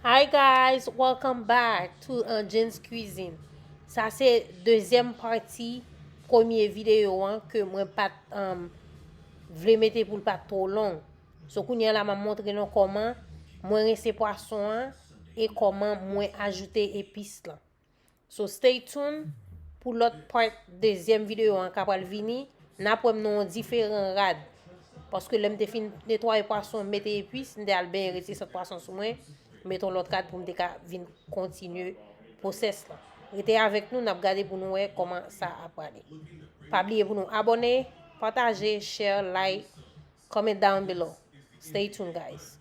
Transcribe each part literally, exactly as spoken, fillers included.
Hi guys, welcome back to uh, Jen's Cuisine. Sa se dezyèm pati premye videyo an ke mwen pa t um, vle mete pou l pa t twò long. So kounye a la m ap montre nou kòman mwen rense pwason an e kòman mwen ajoute epis lan. So stay tuned pou lòt part dezyèm videyo an k ap pral vini. N ap wè m nan yon diferan rad. Paske lè m te fin netwaye pwason, mete epis, m te al benyen, retire sant pwason sou mwen, mete yon lòt rad pou m te ka vin kontinye pwosès lan. Rete avèk nou, n ap gade pou nou wè kòman sa ap prale. Pa bliye pou nou abòne, pataje, share, like, comment down below. Stay tuned, guys.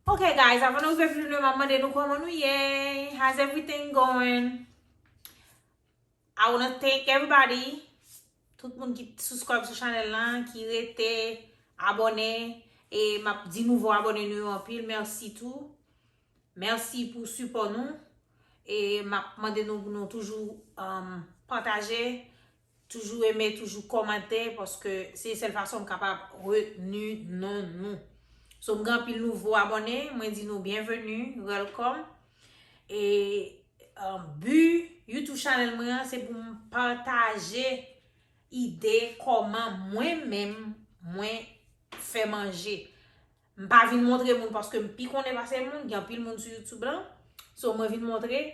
Ok, guys, avan nou rive pi lwen, m ap mande nou kòman nou ye. How's everything going? I wanna thank everybody. Tout moun ki subscribe sou chanèl lan, ki rete abòne, e m ap di nouvo abòne nou yo anpil mèsi tou. Mèsi pou sipò nou. E m ap mande nou pou nou toujou um, pataje, toujou eme, toujou kòmante, paske se sèl fason m kapab retni non nou. So, m gen anpil nouvo abòne, mwen di nou byenveni, welcome. E um, bi YouTube chanèl mwen an, se pou m pataje ide kòman mwen menm mwen fè manje. M pa vin montre moun paske m pi konnen pase moun, gen anpil moun sou YouTube lan. So, mwen vin montre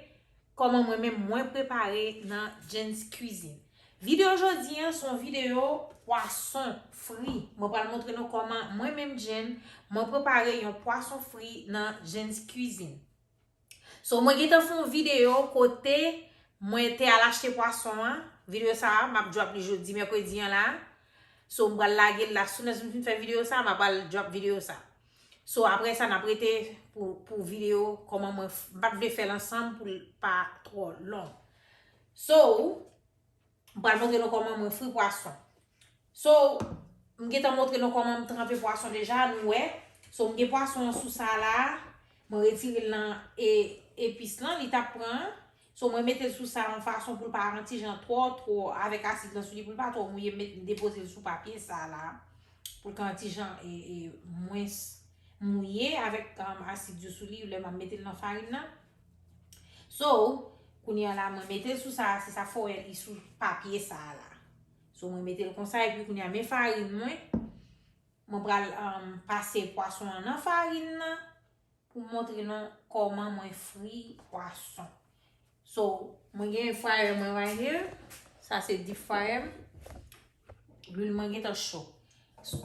kòman mwen menm mwen prepare nan Jen's Cuisine. Videyo jodi an se yon videyo pwason fri. Mwen pral montre nou kòman mwen menm Jen, mwen prepare yon pwason fri nan Jen's Cuisine. So, mwen gentan fè yon videyo kote mwen te al achte pwason an. Videyo sa a, m ap drop li jodi, mèkredi an la. So, m pral lage l la. Soon as m fin fè videyo sa a, m ap al drop videyo sa a. So, apre sa, n ap rete pou, pou videyo kòman mwen, m pa t vle fè l ansanm pou l pa twò long. So, m pral montre nou kòman mwen fri pwason. So, m gentan montre nou kòman m tranpe pwason deja, nou wè. So, m gen pwason an sou sa la, mwen retire l nan e, epis lan, li t ap pran. So, mwen mete l sou sa yon fason pou l pa an ti jan twò, twò, avèk asid lan sou li, pou l pa twò mouye, m met, m depoze l sou papye sa la, pou l ka an ti jan e, e, mwens mouye avèk um, asid yo sou li, lè m ap mete l nan farin nan. So, kounye a la, mwen mete l sou sa, se sa fè w wè li sou papye sa a la. So, mwen mete l konsa, epi kounye a, men farin mwen. Mwen pral um, pase pwason an nan farin nan pou m montre nou kòman mwen fri pwason. So, mwen gen fryer mwen right here. Sa se deep fryer m. Lwil mwen gentan cho.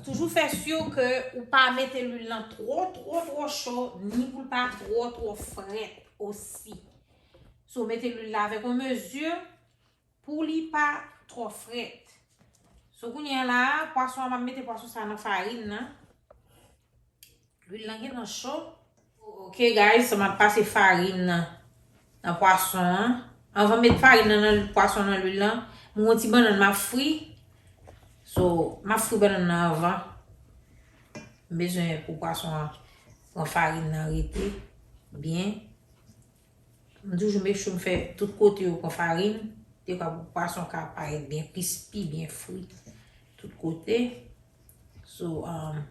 Toujou fè si ke ou pa mete lwil lan twò, twò, twò cho, ni pou l pa twò, twò frèt osi. So, mete lwil la avèk yon mezi pou li pa twò frèt. So, kounye a la, pwason an, m ap mete pwason sa nan farin nan. Lwil lan gentan cho. Ok, guys, so m ap pase farin nan, nan pwason an. Anvan m met farin nan, nan pwason nan lwil lan, m gon ti bannann m ap fri. So, m ap fri bannann nan anvan. M bezwen pou pwason an pran farin nan rete byen. M toujou make sure m fè tout kote yo pran farin. Dekwa pou pwason ka parèt byen crispy, byen fri tout kote. So, um,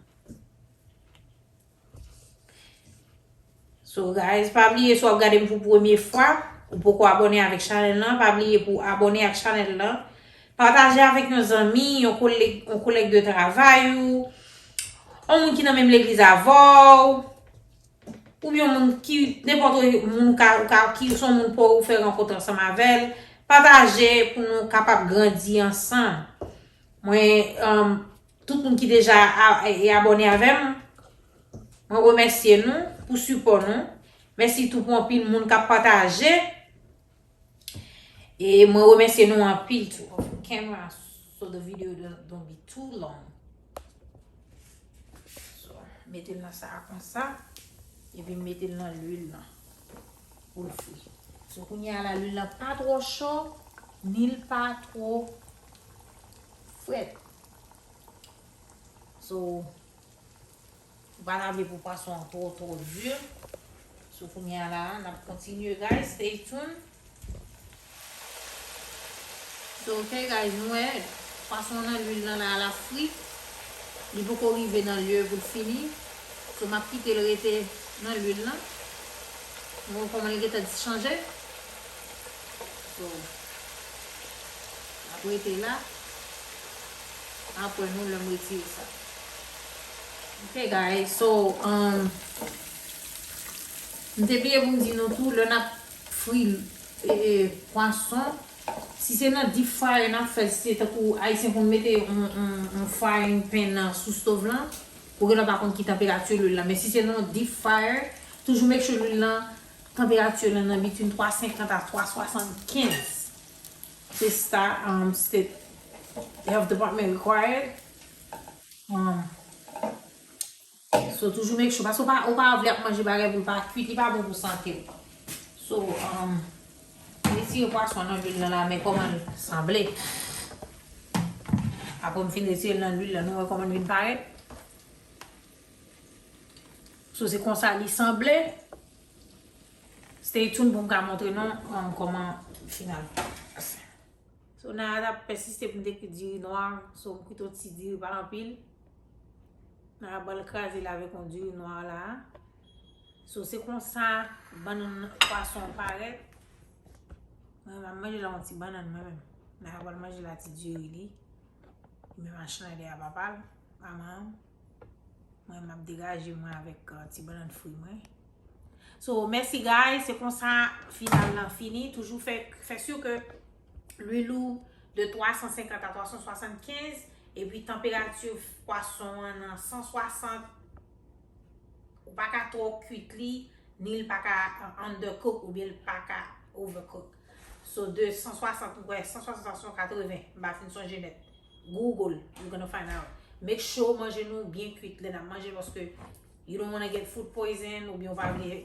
so guys, pa bliye si w ap gade m pou premye fwa, ou poko abòne avèk chanèl lan, pa bliye pou abòne ak chanèl lan. Pataje avèk yon zanmi, yon kolèg, yon kolèg de travay ou, yon moun ki nan menm legliz avè w. Oubyen yon moun ki, nenpòt moun ou ka, ou ka, ki se yon moun pou ou fè rankontre ansanm avè l, pataje pou nou kapab grandi ansanm. Mwen, um, tout moun ki deja a, e, abòne avè m, mwen remèsye nou pou sipò nou. Mèsi tou pou anpil moun k ap pataje. E mwen remèsye nou anpil tou. Off the camera so the video don't, don't be too long. So, mete l nan sa a konsa. Epi mete l nan lwil lan pou l fri. So, kounye a la, lwil lan pa twò cho, ni l pa twò frèt. So, ou pa ta vle pou pwason an twò, twò di. So, kounye a la, n ap kontinye, guys. Stay tuned. So, ok, guys, nou wè, pwason nan lwil lan la, la fri. Li poko rive nan lye pou l fini. So, m ap kite l rete nan lwil lan. Nou wè kòman li gentan chanje. So, l ap rete la. Apre nou, lè m retire sa. Ok, guys, so, um, m te bliye pou m di nou tou, lè n ap fri, e, e, pwason, si se nan deep fryer n ap fè l, si se tankou Ayisyen konn mete yon, yon, yon frying pan nan sou stove lan, ou genlè pa konn ki tanperati lwil lan. Men si se nan deep fryer, toujou make sure lwil lan, tanperati lan nan between twa senkant a twa swasannkenz. Se sa, um, State Health Department required. Um, So, toujou make sure, paske ou pa, ou pa vle ap manje bagay pou l pa kuit, li pa bon pou sante w. So, um, retire pwason nan lwil lan la, men kòman l sanble. Apre m fin retire l nan lwil lan, nou wè kòman l vin parèt. So, se konsa li sanble. Stay tuned pou m ka montre nou, um, kòman final pase. So, Naya t ap pèsiste pou m te kwit diri nwa, so m kwit yon ti diri pa anpil. Naya pral kraze l avèk yon diri nwa la. So, se konsa bannann pwason an parèt. Mwen, m ap manje la yon ti bannann mwen menm. Naya pral manje la ti diri li. Li menm ak Schneider a papa l, manman an. Mwen, m ap degaje mwen avèk, uh, ti bannann fri mwen. So, mèsi guys, se konsa final lan fini. Toujou fè, fè si ke lwil ou de twa san senkant a twa san swasannkenz, epi tanperati pwason an nan san swasant. Ou pa ka twò kuit li, ni l pa ka, uh, undercook oubyen l pa ka overcook. So, de san swasant, m kwè san swasant a san katreven, m pa fin sonje nèt. Google, you're gonna find out. Make sure manje nou byen kuit lè n ap manje, paske you don't wanna get food poison, oubyen ou pa vle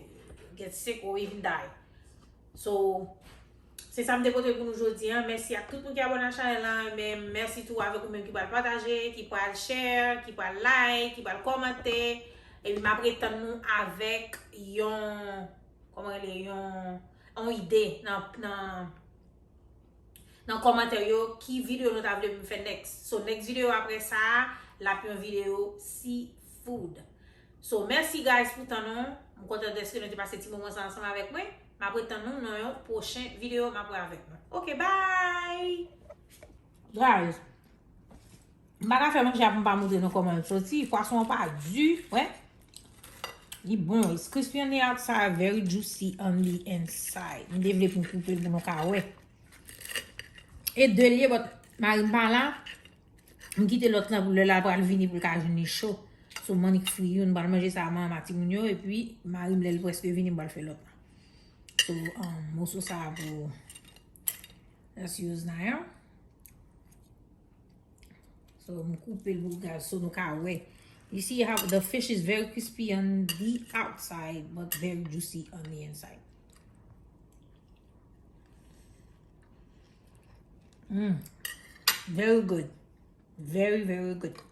get sick or even die. So, se sa m te pote pou nou jodi a. Mèsi ak tout moun ki abòne a chanèl la, men mèsi tou avèk ou menm ki pral pataje, ki pral share, ki pral like, ki pral kòmante. Epi m ap ret tann nou avèk yon, kòman rele, yon, yon ide nan, nan, nan kòmantè yo, ki videyo nou ta vle m fè next. So, next videyo apre sa a, l ap yon videyo seafood. So, mèsi guys pou tan nou. M kontan dèske nou te pase ti moman sa ansanm avèk mwen. M ap ret tann nou nan yon pwochen videyo m ap wè avèk nou. Ok, bye! Guys, m pa ka fè manje a pou m pa montre nou kòman l soti. Pwason an pa di, wè. Li bon, it's crispy on the outside, very juicy on the inside. M te vle pou m koupe l pou nou ka wè. E de l ye, but mari m pa la. M kite lòt lan pou lè l pral vini pou l ka jwenn li cho. So, m annik fri youn, m pral manje sa a, manman timoun yo, epi mari m, lè l prèske vini, m pral fè lòt lan. So, um, moso sa a pou, let's use now. So, m koupe l pou gaz, so nou ka wè. You see how the fish is very crispy on the outside, but very juicy on the inside. Mm. Very good. Very, very good.